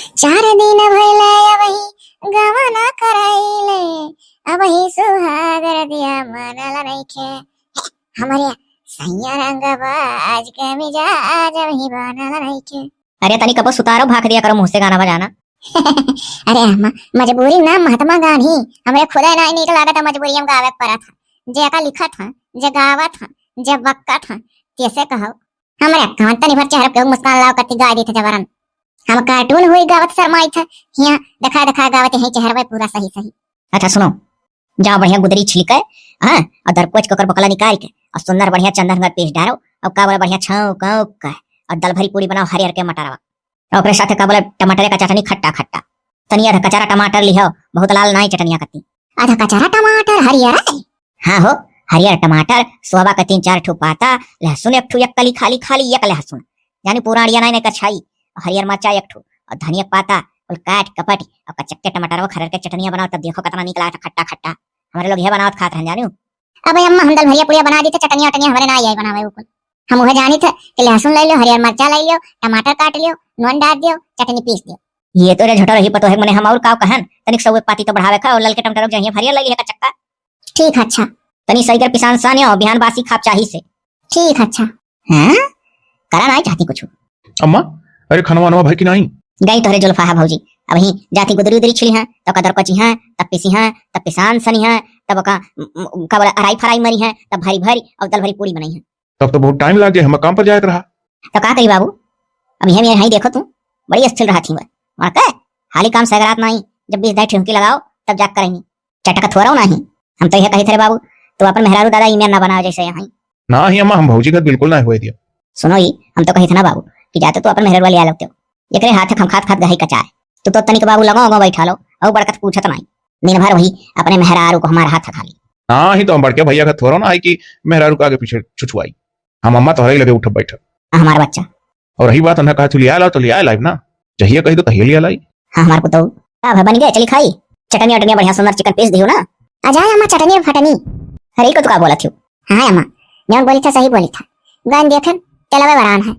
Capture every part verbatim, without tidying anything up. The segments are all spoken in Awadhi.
चार दिन भइले अबही गवना कराइले, अबही सुहाग रतिया मनल नइखे। हमरे सैया रंगबाज के मिजाज अबही बनल नइखे। अरे तनी कबो सुतारो भाग दिया करो मुँह से गाना बजाना। अरे अम्मा, मजबूरी ना महात्मा गांधी, हमरे खुदे नाहीं नीक लागत है, मजबूरी हम गावे के पड़त है। जे का लिखत है, जे गावत है, जे बकत है, कैसे कहो? हमरे अक्का तनी भर चेहरा पे मुस्कान लाओ कति गाय देते जबरन। हम कार्टून हुई गावत शर्माई थे, हियाँ देखा देखा गावत है चेहरा पे पूरा सही सही। अच्छा सुनो, जाओ बढ़िया गुदरी छिलके, हाँ, और दरपोच के ओकर बकला निकाल के, और सुंदर बढ़िया चंदन का पेस्ट डालो, और का बोला बढ़िया छौंक औंक के, और दल भरी पूरी बनाओ हरियर के मटरवा। और ओकरे साथे का बोला टमाटर का चटनी खट्टा खट्टा। तनी आधा कचारा टमाटर लिहो, बहुत लाल नाई चटनिया कती। आधा कचारा टमाटर हरियर है? हाँ हो, हरियर टमाटर, सोबा का तीन चार ठो पाता, लहसुन एक ठो, एक कली खाली, खाली एक लहसुन, यानी पूरा अंड़िया नाई, नाई कछाई, हरियर मरचा एक ठो, और धनिया के पाता, कुल काट कपट, और कचक्के टमाटर वो खरर के चटनिया बनाओ, तब देखो कितना नीक लागत खट्टा खट्टा। हमरे लोग यह बनावत खात रहन जानियो। अब अम्मा हम दल भरिया पुड़िया बना दी तो चटनिया वटनिया हमरे ना आई बनावे उ कुल। हम उहे जानी थे कि लहसुन ले लियो, हरियर मरचा ले लियो, टमाटर काट लियो, नून डाल दियो, चटनी पीस दियो। ये तो रे झोटा रही पतो है, मने हम और काव कहन, तनिक सौ एक पाती तो बढ़ावे खा, और ललके टमाटर जहिया हरियर ले लिया का चक्का। ठीक है, अच्छा। तनी सही कर पिसान सानियो, बिहान बासी खाप चाही से। ठीक है, अच्छा। हैं? करा नाई चाहती कुछ। अम्मा, अरे खानवा वानवा भर की नाई? गई तोहरे जुल्फा है भौजी, अबही जाती गुदरी उदरी छिली हैं, तब का दरकोची हैं, तब पीसी हैं, तब पिसान सनी हैं, तब का, म, म, का बोला, अराई फराई मरी हैं, तब भरी भरी, और दल भरी पूरी बनाई हैं। तब तो बहुत टाइम लाग जाए, हम काम पर जाए के रहा। तो का करी बाबू, अब यह मेरे हाई देखो तू, बड़ी अस्थिर रहा थी वह। वहाँ के हाली काम सगरात नाई, जब बीस दाई ठेहुकी लगाओ, तब जाग करेंगी। चटक थोरो नाही। हम तो यह कही थे रे बाबू, तू अपन मेहरारू दादा ईमेल ना बनावे जैसे यहाँ। ना ही अम्मा, हम भौजी घर बिल्कुल ना हुए दिया। सुनो ई, हम तो कही थे ना बाबू कि जाते तू अपन मेहरारू वाली आ लगते हो। एकरे हाथ हम खात खात गही कचाए। तू तो तनिक बाबू लगो लगो बैठा लो, और बड़कत पूछत नाही। दिन भर वही अपने मेहरारू को हमारा हाथ खाली। ना ही तो हम बड़के भैया का थोरो ना है कि मेहरारू के आगे पीछे छुछुआई। हम अम्मा तोहरे ही लगे उठब बैठब। हमार बच्चा। और रही बात, उन्हें कहा, "तू लिया लाओ," तो लिया लाइब ना, चाहिए कही तो तहिए लिया लाई। हाँ, हमार पुतौ। का भाई बन गए, चली खाई। चटनी वटनी बढ़िया सुंदर चिकन पीस दियो ना। आ जाए अम्मा, चटनी फटनी। अरे, ई को तू का बोलत हो? हाँ अम्मा, जौन बोली था सही बोली था। गन देखन, तेलवे वरान है।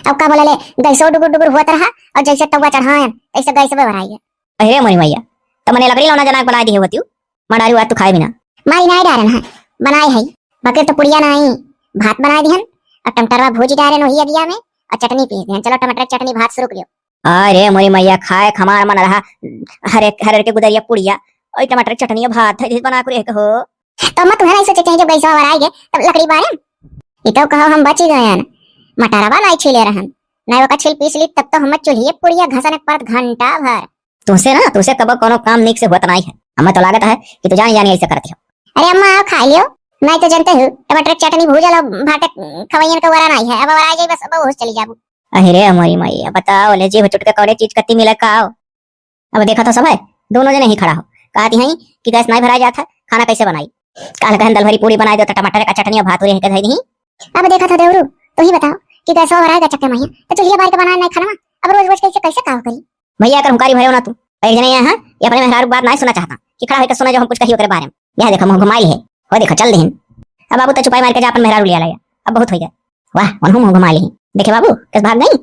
अब का बोला ले, गैसो डुगुर डुगुर हुआ तरह, और जैसे तवा चढ़ाए, तैसे गैस पे वराई है। अरे मोरी मैया, तो मने लकड़ी लौना जना के बनाई दी होती हूँ। मडारी हुआ तू खाए बिना। माई नाई डारन है, बनाए है। बकर तो पुड़िया नाई, भात बनाए दिहन, और टमाटरवा भूजी डारन वही अगिया में, और चटनी पीस दिहन। चलो टमाटर चटनी भात शुरू करियो। अरे मोरी मैया, खाए खमार मन रहा, हरे, हरे के गुदरिया पुड़िया, और टमाटर चटनी भात है, बना के रह हो। तो अम्मा तुम्हें नहीं सोचे चाहिए, जब गैसवा वराई गए, तब लकड़ी बारे। ई तो कहो हम बची गयन, मटरवा नाई छीले रहन, नाई ओका छील पीस ली, तब तो हम चूल्हिए पुड़िया घसन एक परत घंटा भर। तुमसे ना, तुमसे कबो कोनो काम नीक से होत नाई है। हमें तो लागत है कि तू जानी जानी ऐसे करती हो। अरे अम्मा, आओ खा लियो, नाई तो जानते हो, टमाटर के चटनी भूजल और भाटे खवैयन का वरा नाई है, अब वरा जाई बस, अब होश चली जाबू। अरे मोरी मैया, बताओ ले, जीभ चुटके कौने चीज कत्ती मिले का हो? अब देखा तो सब है, दोनों जने ही खड़ा हो, कहती हैं कि गैस नाई भराई जात है, खाना कैसे बनाई? काल कहन दल भरी पूरी बनाई दो, तो टमाटर का चटनी और भात उरी के धई दी। अब देखा था देवरू, तू ही बताओ कि गैसवा भराए का चक्कर में है, तो चूल्हिया बार के बनाए नहीं खाना, अब रोज रोज कैसे, कैसे काम करी? भैया अगर हुंकारी भरे हो ना तू, एक जने यहाँ, ये अपने मेहरारू बात नहीं सुना चाहता, कि खड़ा होकर सुना जो हम कुछ कही ओकरे बारे में। यह देखो मुँह घुमाई है, हो देखो चल देहिन। अब बाबू तो चुपाई मार के जा अपन मेहरारू लिया लाया, अब बहुत हो गया। वाह, वनहु मुँह घुमा ली। देखे बाबू, कस भाग गई?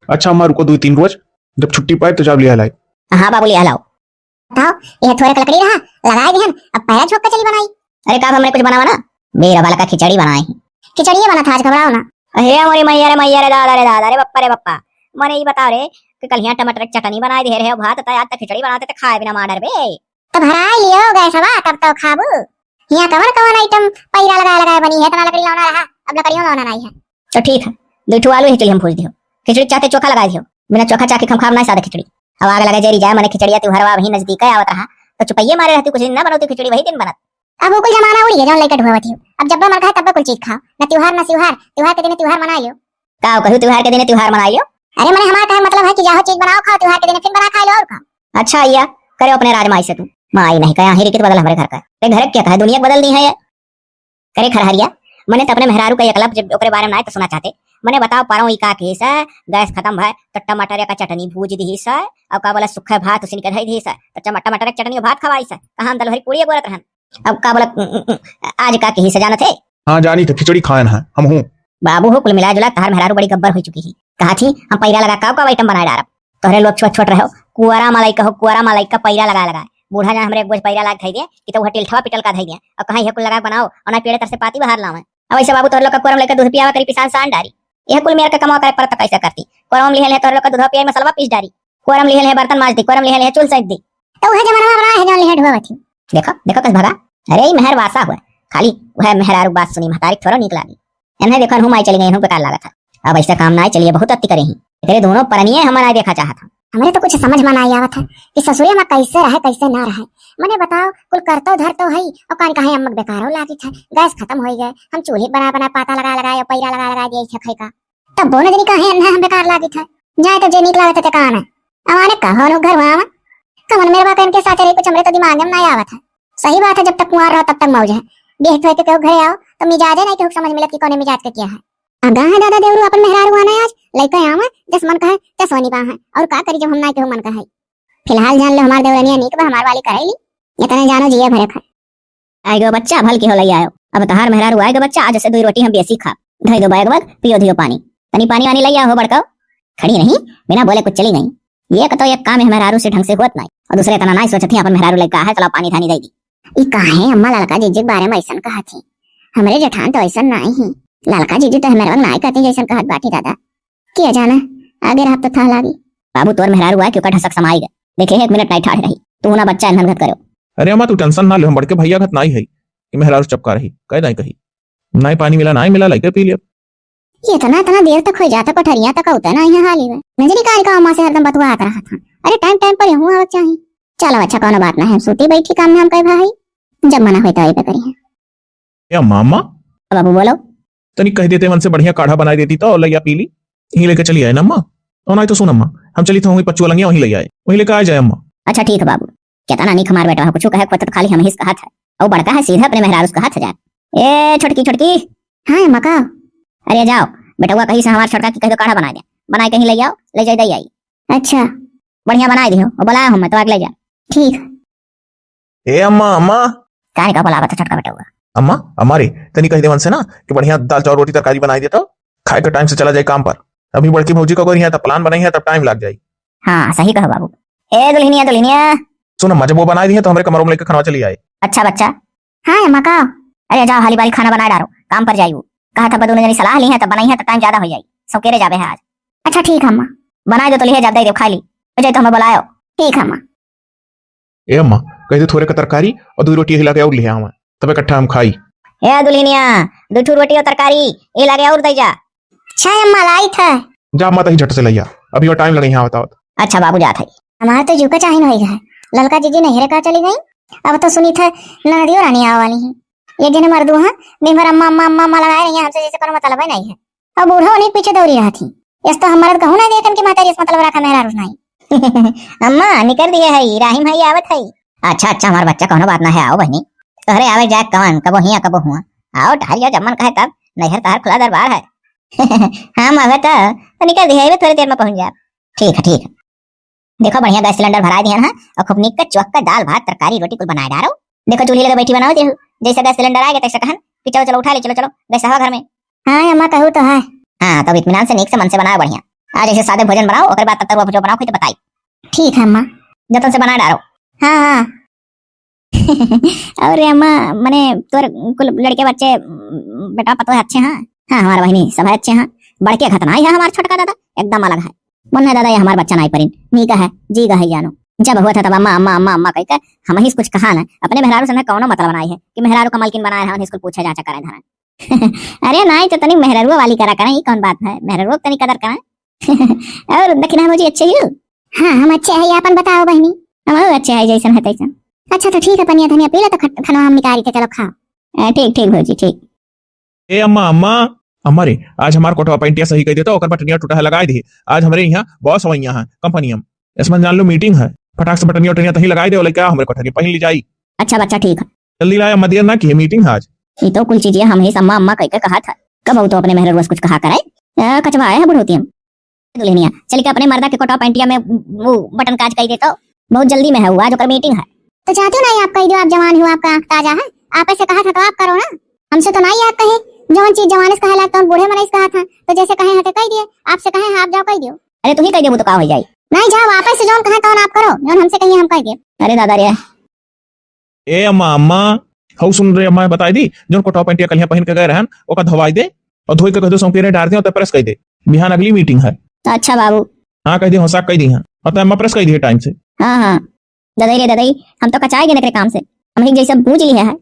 अच्छा अम्मा रुको दो तीन रोज, जब छुट्टी पाए तो जाओ लिया लाए। हाँ बाबू लिया लाओ। बताओ, यह थोड़े क लकड़ी रहा, लगाए दिहन, अब पैरा झोंक के चली बनाई। अरे का हमने कुछ बनावा ना? बेरा वाला का खिचड़ी बनाए ही। खिचड़िए बना था आज, घबराओ ना। अरे मोरी मैया रे मैया रे दादा रे दादा रे बप्पा रे बप्पा। मने ई बताओ रे कि कल यहाँ टमाटर के चटनी बनाए दे रहे हो, भात त आज तक खिचड़ी बनाते तो खाए बिना मार डरबे। तो भराए लियो गैसवा, तब तो खाबू। यहाँ कवन कवन आइटम पैरा लगाए लगाए बनी है, इतना लकड़ी लाना रहा, अब लकड़ियों लाना नहीं है। तो ठीक है, दो ठो आलू ही चलिए हम भूज दियो, खिचड़ी चाहते चोखा लगाए दियो, बिना चोखा चाखे हम खाब ना सादा खिचड़ी। अब आग लगे जेरी जाए, मने खिचड़िया त्योहार वही नजदीक है आवत रहा, तो चुपैये मारे रहती, कुछ दिन ना बनौती खिचड़ी, वही दिन बनत। अब वो कुल जमाना उड़ी है, जौन लइका ढुआवत हो। अब जब मन कहे तब कुल चीज खाओ, न त्योहार न सिवहार, त्योहार के दिन त्योहार मना लियो। का कहू त्योहार के दिन त्योहार मना लियो? अरे मने हमारा कहे मतलब है कि जाहो चीज बनाओ खाओ, त्योहार के दिन फिर बना खा लो और खाओ। अच्छा या, करे अपने राज माई से तू। माई नहीं कहे, आही रिकित बदल हमरे घर का। ते घर के कहे, दुनिया के बदल दी है ये। करे खरहरिया, मने तो अपने मेहरारू का एक लफ्ज ओकरे बारे में ना तो सुना चाहते। मने बताओ पारो ई का कही से, गैस खत्म है तो टमाटर का चटनी भूज दी से, और का बोला सुखे भात उसी के धई दी से, तो चम-, टमाटर की चटनी और भात खवाई से, कहाँ हम दलहरी पूड़ी बोलत रहन। अब का बोला, उम, उम, उम, आज का कही से जानत है? हाँ, जानी थे, खिचड़ी खायन है, हम हूँ। बाबू हो, कुल मिला जुला तहार मेहरारू बड़ी गब्बर हो चुकी है। कहा थी, हम पैरा लगा काव का आइटम बनाए डारब। तोहरे लोग छोट छोट रहो, कुआरा मा लइका हो, कुआरा मा लइका, पैरा लगाए लगाए। बूढ़ा जान हमरे एक बोझ पैरा लाग धइ दे, कि तो वह टिलठवा पिटल का धइ दे। अउ कहाँ यह कुल लगाए बनाओ, अउ ना पेड़े तर से पाती बहार लावे। अब ऐसे बाबू तोहर लोग का कुआरा मा लइका दूध पियावा करी, पिसान सान डारी। यह कुल मेर का कमावा करे परत त कैसे करती? कुआरा मा लिहल है तोहर लोग का दूधवा पियाई, मसलवा पीस डारी। कुआरा मा लिहल है बर्तन माज दी, कुआरा मा लिहल है चूल सैंत दी। तो वह जमाना मा रहा है जौन लिहे ढुआ थी। देखो, देखो कस भगा। अरे, ई मेहर वासा हुआ। खाली वह मेहरारू बात सुनी, महतारी थोड़ा नीक लागी। एन्हे देखन हूँ माई चली गई, हूँ बेकार लागत है। अब ऐसा काम नाई चलिए, बहुत अति करे ही। तेरे दोनों परनिये हम नाई देखा चाहत हूँ। हमरे तो कुछ समझ मा नाई आवत है कि ससुरे मा कैसे रहे, कैसे ना रहे। मने बताओ, कुल करतो धरतो है, और कान कहे अम्मक बेकारो लागित है। गैस खतम होई गए, हम चूल्ही बना बना पाता लगा लगा या पैरा लगा लगा दिए इच्छा खाई का। तब बोने जनी काहे अन्हा हम बेकार लागित है। जाए तो जे नीक लागत है ते काम है। अमाने कहो लोग घर हुआ। कमन मेरे बात इनके साथ रही, कुछ हमरे तो दिमाग मा नाई आवत है। सही बात है, जब तक कुंवार रहो तब तक मौज है। देख तो के केहू घरे आओ तो मिजाजे नाई केहू समझ मिलत कि कौने मिजाज के क्या है। अगा है दादा देवरू अपन मेहरारू आना है आज, लइका आवा, जस मन कहे तस वनी बा है। और का करी जब हम नाई केहू मन कहे। फिलहाल जान लो हमार देवरनिया नीक बा, हमार वाली कराई ली। इतने जानो जिए भरे खाए। आए गो बच्चा, भल के हो लई आयो। अब तहार मेहरारू आए गो बच्चा, आज से दुई रोटी हम बेसी खाब। धई दो बैग वैग, पियो धियो पानी। तनी पानी वानी लई आओ हो बड़काओ। खड़ी नहीं, बिना बोले कुछ चली गई। ये कतो एक काम है मेहरारू से ढंग से होत नहीं। और दूसरे इतना नाई सोचत ही अपन मेहरारू लइका है, चलो पानी धानी दे दी। ई काहे अम्मा ललका जीजी के बारे मा ऐसन कहत ही? हमरे जेठान तो ऐसन नाई ही। ललका जीजी तो हमारे नाई कहती जैसन कहत बाटी दादा। किया जाना, आगे रहब तो था लागी। बाबू तोर मेहरारू आए, क्यों का ढसक समाई गए। देखे, एक मिनट नाई ठाड़ रही। तू ना बच्चा इन्हन घत करो। अरे अम्मा, तू tension ना ले, हम बड़के भैया घत नाई है कि मेहरारू चपका रही, कह दाई कही। नाई पानी मिला, नाई मिला, लइके पी लिया। ये इतना, इतना देर तक हो जाता, कोठरिया तक होता ना यहाँ हाली में। नजरी कारी का अम्मा से हरदम बतुआत रहत हन। अरे time, time पर यहूँ आवत चाही। चलो अच्छा, कौनो बात ना है, हम सूती बैठी काम में हम कहे भाई, जब मना होई तो अइबे करी है। ए अम्मा, अम्मा। बाबू बोलो। तनी कह देते मन से बढ़िया काढ़ा बनाई देती तो लइया पी ली। यहीं लेके चली आए ना अम्मा। और नहीं तो सुन अम्मा, हम चली थे वहीं पचुआ लंगिया वहीं ले आए, वहीं लेके आ जाए अम्मा। अच्छा ठीक है बाबू। केतना नीक हमार बेटा है, कुछ कहे खोत तो खाली हम ही से कहत है। और बड़का है सीधा अपने मेहरारू से कहत है जा। ए छोटकी, छोटकी। हाँ अम्मा का? अरे जाओ, बेटवा कही से हमार छोटका की कह दो काढ़ा बनाए दे, बनाए कहीं ले जाओ, ले जाए दे आई। अच्छा। बढ़िया बनाए दियो, और बुलाया हूँ मैं तो आग ले जा। ठीक। ए अम्मा, अम्मा। काहे का बोलावत है छोटका बेटवा? अम्मा, अम्मा रे, तनी कह देवन से ना कि बढ़िया दाल चावल रोटी तरकारी बनाई दे तो खाए के time से चला जाए काम पर। अभी बड़की भौजी का कोई यहाँ तब plan बनाई है तब time लग जाई। हाँ, सही कहा बाबू। ए दुल्हनिया, दुल्हनिया। सुन अम्मा, जब वो बनाई दी है तो हमरे कमरों में लेके खाना चली आए। अच्छा बच्चा। हाँ अम्मा का? अरे जाओ हाली बारी खाना बनाए डारो, काम पर जाइयो। कहा था दोनों जनी सलाह ली है तब बनाई है तो time ज्यादा हो जाई। सकेरे जाबे है आज। अच्छा ठीक है अम्मा। बनाए दो तो लिहे जाब दे दो खा ली। हो जाए तो हमें बुलायो। ठीक है अम्मा। ए अम्मा, कह दे थोड़े का तरकारी और दो रोटी हिला के और लिहे आवे, तब इकट्ठा हम खाई। ए दुल्हनिया, दो ठो रोटी और तरकारी, ए लागे और दे जा। अच्छा अम्मा, लाई था। जा अम्मा, तही झट से लइया, अभी और time लगे यहाँ आवत आवत। अच्छा बाबू, जात है। हमार तो जूका चाहिन होई है, ललका जीजी नैहरे का चली गई। अब तो सुनी था ननदियो रानी आवे वाली है। ये जने मर्दू हैं, दिन भर अम्मा, अम्मा, अम्मा, अम्मा लगाए रही हैं, हमसे जैसे कोनो मतलब ही नहीं है। अब बूढ़ा उन्हीं के पीछे दौड़ी रहत ही। यस तो हम मर्द कहूँ ना देखन कि महतारी यस मतलब रखा मेहरारू नहीं। अम्मा, निकर दिए है, राहिम है, आवत है। अच्छा, अच्छा, हमार बच्चा, कौनो बात ना है, आओ बहनी। तोहरे आवे जाए कौन, कबो हिया, कबो हुआ। आओ, टहल जाओ, जब मन कहे तब, नैहर तहर खुला दरबार है। हाँ, मगर तो, तो निकर दिए है, थोड़ी देर में पहुँच जाए। ठीक है, ठीक है। देखो, बढ़िया गैस सिलेंडर भराए दिहन है, और खूब निक के चुहक के दाल, भात, तरकारी, रोटी कुल बनाए डारो। देखो, चूल्ही लगे बैठी बनाओ देहु, जैसे गैस सिलेंडर आए गए, तैसे कहन कि चलो, चलो, उठा ले, चलो, चलो, गैस हवा घर में। हाँ, अम्मा, कहू तो है। हाँ, तब इत्मीनान से, निक से, मन से बनाओ बढ़िया। आज ऐसे सादे भोजन बनाओ, ओकर बाद तब तरुआ भुजवा बनाओ, कोई तो बताई। ठीक है, अम्मा। जतन से बनाए डारो। हाँ, हाँ। और रे अम्मा, मने तोर कुल लड़के बच्चे, बेटा पतोह अच्छे हैं? हाँ, हमार बहिनी सब है अच्छे हैं। बड़के खतना है हमार छोटका दादा, एकदम अलग है। मुन्ने दादा, ये हमार बच्चा नाई परिन, नीका है, जीगा है जानो। जब हुआ था तब अम्मा, अम्मा, अम्मा, अम्मा कह के हम ही कुछ कहा ना। अपने मेहरारू से ना कौनो मतलब नाई है कि मेहरारू का मलकिन बनाए रहन, इसको पूछे जांचा करे धरन। अरे नाई तो तनी मेहरारू वाली करा करें, ये कौन बात है, मेहरारू तनी कदर करें। और दखिना भौजी अच्छे ही हो? हाँ, हम अच्छे हैं, आपन बताओ बहिनी। हम अच्छे हैं, जैसन है तैसन। अच्छा तो ठीक है, पनिया धनिया पी लो तो खट-, खनवा हम निकारी थे, चलो खाओ। अ, ठीक, ठीक भौजी, ठीक। ए अम्मा, अम्मा, अम्मा रे, आज हमार कोटवा पैंटिया सही कह देता, ओकर बटनिया टूटा है, लगाए दे। आज हमरे यहाँ boss हवैया हैं, कंपनिया में। इसमें जान लो meeting है, फटाक से बटनिया उटनिया तही लगाए दे, और लेके आ हमरे कोठरी, पहन ली जाई। अच्छा बच्चा, ठीक है। जल्दी लाया, अम्मा देर ना की, meeting है आज। ये तो कुल चीजें हम ही अम्मा, अम्मा कह के कहा था। कब तो अपने मेहररुआ से कुछ कहा करे? अ, कचवा आया है बुढ़ौती हम। दुल्हनिया, चल के अपने मर्दा के कोटवा पैंटिया में वो बटन काज कई देतो। बहुत जल्दी में है वो, आज ओकर meeting है। तो चाहते हो ना, ये आप कह दो, आप जवान हो, आपका आँख ताजा है, आप ऐसे कहा था तो आप करो ना। हमसे तो ना ये आप कहे, जवन चीज जवान से कहा लागत, बूढ़े मनई से कहा था, तो जैसे कहे हटे कह दिए, आपसे कहे हैं आप जाओ कह दियो। अरे तू ही कह देबू तो का हो जाई? नहीं, जाओ, वापस से जौन कहा तौन आप करो, जौन हमसे कहिए हम कह देब। अरे दादा रे। ए अम्मा, अम्मा, हऊ सुन रे अम्मा, बताई दी, जौन कोटवा पैंटिया कलिया पहिन के गए रहन, ओका धोवाई दे और धोई के कह दो सौंपी रे डार दे और तै प्रेस कई दे। बिहान अगली मीटिंग है। अच्छा बाबू। हाँ, कह दे, होसाक कई दी है। और तै अम्मा प्रेस कई दी है टाइम से। हाँ, हाँ। ददई रे ददई, हम तो कचाए गए एकरे काम से। हम एक जैसे बूझ लिया है।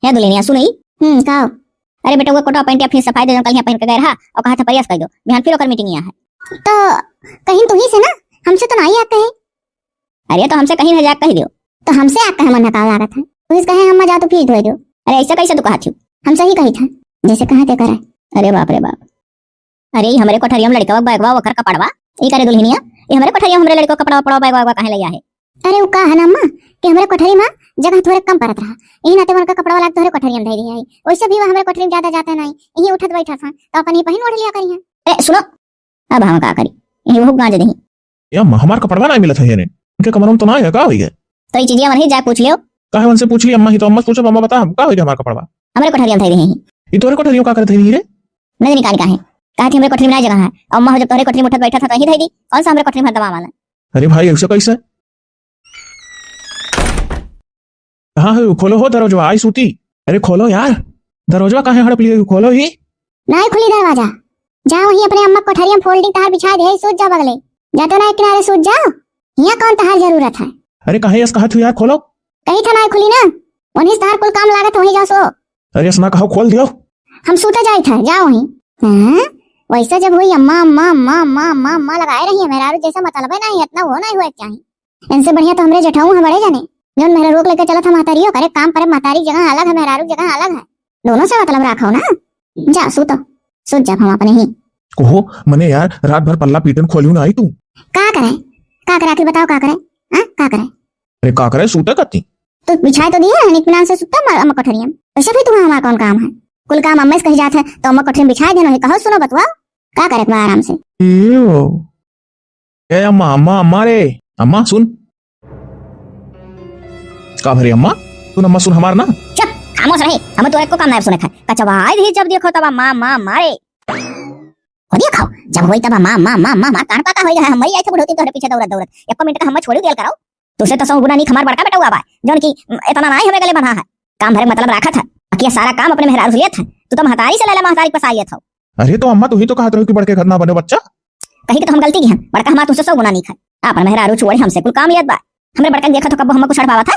हे दुल्हनिया, सुनई? हम्म, का? अरे बेटा, वो कोटवा पैंटिया फिर सफाई दे, जौन कलिया पहिन के गए रहा, और कहा था प्रेस कई दो। बिहान फिर ओकर मीटिंग यहाँ है। तो कहीं तू ही से ना, हमसे तो ना ही आके है। अरे तो हमसे कहीं ना जाके कह दियो। तो हमसे आके हमन का लागत है। तू इस कहे हम जा तो फिर धोए दो। अरे ऐसा कैसे तू कहा थी? हम सही कही था, जैसे कहा ते करे। अरे बाप रे बाप। अरे ई हमरे कोठरिया में लड़कवा बैगवा ओकर कपड़वा। ई करे दुल्हनिया, ई हमरे कोठरिया में हमरे लड़को कपड़वा, कपड़वा बैगवा, बैगवा काहे ले आए? अरे उ का है ना अम्मा कि हमरे कोठरी में जगह थोड़े कम पड़त रहा, यही नाते उनका कपड़वा लाग तोहरे कोठरिया में धई दिया है। वैसे भी वो हमरे कोठरी में ज्यादा जाते नहीं, यही उठत बैठत हैं, तो अपन ही पहिन ओढ़ लिया करिए। अरे सुनो, अब हम का करी? यही वो गांज दही। ए अम्मा, हमार कपड़वा ना मिलत है ने। इनके कमरों में तो ना है, का होई गए? तो ई चीजिया वहीं जाके पूछ लियो। काहे उनसे पूछ ली अम्मा ही तो? अम्मा से पूछो, अम्मा बता, हम का होई गए हमार कपड़वा? हमरे कोठरिया में धई रही। ई तोरे कोठरिया में का करत है रे? नहीं निकाल का है? कहा थी हमरे कोठरी में ना जगह है। अम्मा हो जब तोहरे कोठरी में उठत बैठत है तो यही धई दी। कौन सा हमरे कोठरी में हर दवा वाला? अरे भाई, ऐसा कैसे? कहाँ है? खोलो हो दरवाजा, आई सूती। अरे खोलो यार, दरवाजा काहे हड़प लिए? खोलो ही। नहीं खुली दरवाजा। जा वहीं अपने अम्मा कोठरिया में folding तहार बिछा दे, सूत जा बगले। जा तो ना एक किनारे सूत जाओ। हियाँ कौन तहार जरूरत है? अरे काहे यस कहा थू यार, खोलो। कही था ना खुली ना, वहीं से तहार कुल काम लागत, वहीं जाओ सो। अरे यस ना कहो, खोल दियो। हम सूता जाई था, जाओ वहीं। हाँ? वैसा जब हुई अम्मा, अम्मा, अम्मा, अम्मा, अम्मा, अम्मा लगाए रही है, मेहरारू जैसा मतलब है नहीं, इतना वो नहीं हुआ चाहिए। इनसे बढ़िया तो हमरे जेठाऊ हैं बड़े जने, जौन मेहरारू के लेके चलत है महतारियो, करे काम करे, महतारी जगह अलग है, मेहरारू जगह अलग है, दोनों से मतलब राखो ना। जा सूतो, सूत जा हम अपने ही। ओहो, मने यार, रात भर पल्ला पीटन खोलियो ना आई तू। का करे, का करे, आखिर बताओ का करे, हाँ, का करे? अरे का करे, सूते कती? तो बिछाए तो दिए हैं, इत्मीनान से सुता अम्मा, अम्मा कोठरिया में। वैसे भी तुम्हारा हमारा कौन काम है? कुल काम अम्मा से कही जात है, तो अम्मा कोठरी में बिछाए देनो है, कहो सुनो बतुआ, का करे बा आराम से? ए ओ। ए अम्मा, अम्मा, अम्मा रे, अम्मा सुन। का भरे अम्मा? सुन अम्मा, सुन हमार ना। चुप, खामोश रहे, हम तोरे को काम ना सुने खाए। कचवाई भी जब देखो तब अम्मा, अम्मा, अम्मा रे। हो देखो, जब होई तब अम्मा, अम्मा, अम्मा, अम्मा, अम्मा, कान पाका होई है, हम मरी जाए थे बुढ़ौती तोहरे पीछे दौड़त, दौड़त। एको मिनट का हम छोड़ी दियल करो। तुसे तो सौ गुना नीक हमार बड़का बेटवा बा, जौन की, उम, इतना नाई हमें गले बंधा है। काम भरे मतलब राखत है। बाकी ये सारा काम अपने मेहरारू से लेत है। तू तो महतारी से ले ले, महतारी के पसाई लेत हो। अरे तो अम्मा, तू ही तो कहत रहो कि बड़के घर ना बने बच्चा। कही के तो हम गलती की हम, बड़का हमार तुसे सौ गुना नीक है। आपन मेहरारू छोड़े हमसे कुल काम लेत बा। हमरे बड़का के देखत हो कब हम कुछ हड़पावत है?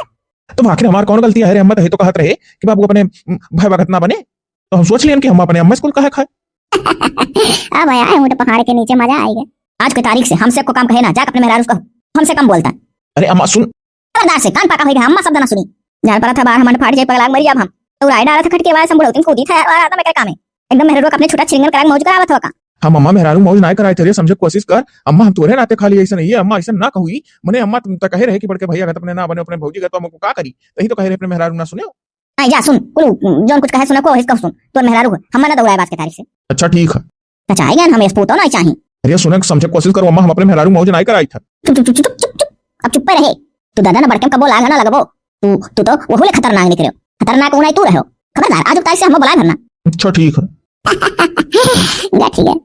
तो आखिर हमार कौन गलती है रे अम्मा? तही तो कहत रहे कि बाबू अपने, उम, भाई बखत ना बने। तो हम सोच लियन कि हम अपने अम्मा से कुल कहे खाए। अब आया है ऊँट पहाड़ के नीचे, मजा आएगा। आज के तारीख से हमसे को काम कहे ना, जाके अपने मेहरारू से कहो, हमसे कम बोलता। अरे अम्मा सुन। खबरदार से कान पाका होइगा, अम्मा शब्द ना सुनी। जान पड़ा था बाहर हमारे फाट जाए पगला मरी जाब हम। तो राय डाला था खटके वाला संबुढ़ौती में कूदी था यार, वाला आदम एकर काम है। एकदम मेहरारू का अपने छुटा छिरिंगन करा के मौज करावत हो का? हम अम्मा मेहरारू मौज ना कराए थे रे, समझे कोशिश कर। अम्मा हम तोरे नाते खाली ऐसा नहीं है, अम्मा ऐसा ना कहुई। मने अम्मा तुम तो कहे रहे कि बड़के भैया गत अपने ना बने, अपने भौजी गत, तो हमको का करी? तही तो कहे रहे अपने मेहरारू ना सुने। आई जा सुन, कुल जौन कुछ कहे सुने को, इसका सुन। तोर मेहरारू है, हम ना दौड़ाए बात के तारीख से। अच्छा ठीक है। अच्छा आएगा ना, हम इस पूतो ना चाही। अरे सुने, समझे कोशिश करो अम्मा, हम अपने मेहरारू मौज ना कराई था। चुप, चुप, चुप, चुप, चुप, चुप। अब चुप पे रहे। तू दादा ना बड़के में कबो लाग ना लगबो। तू, तू तो वहू ले खतरनाक निकले। खतरनाक उनाई तू रहो। खबरदार, आज उतार से हम बुलाए भरना। अच्छा ठीक है। जा ठीक है।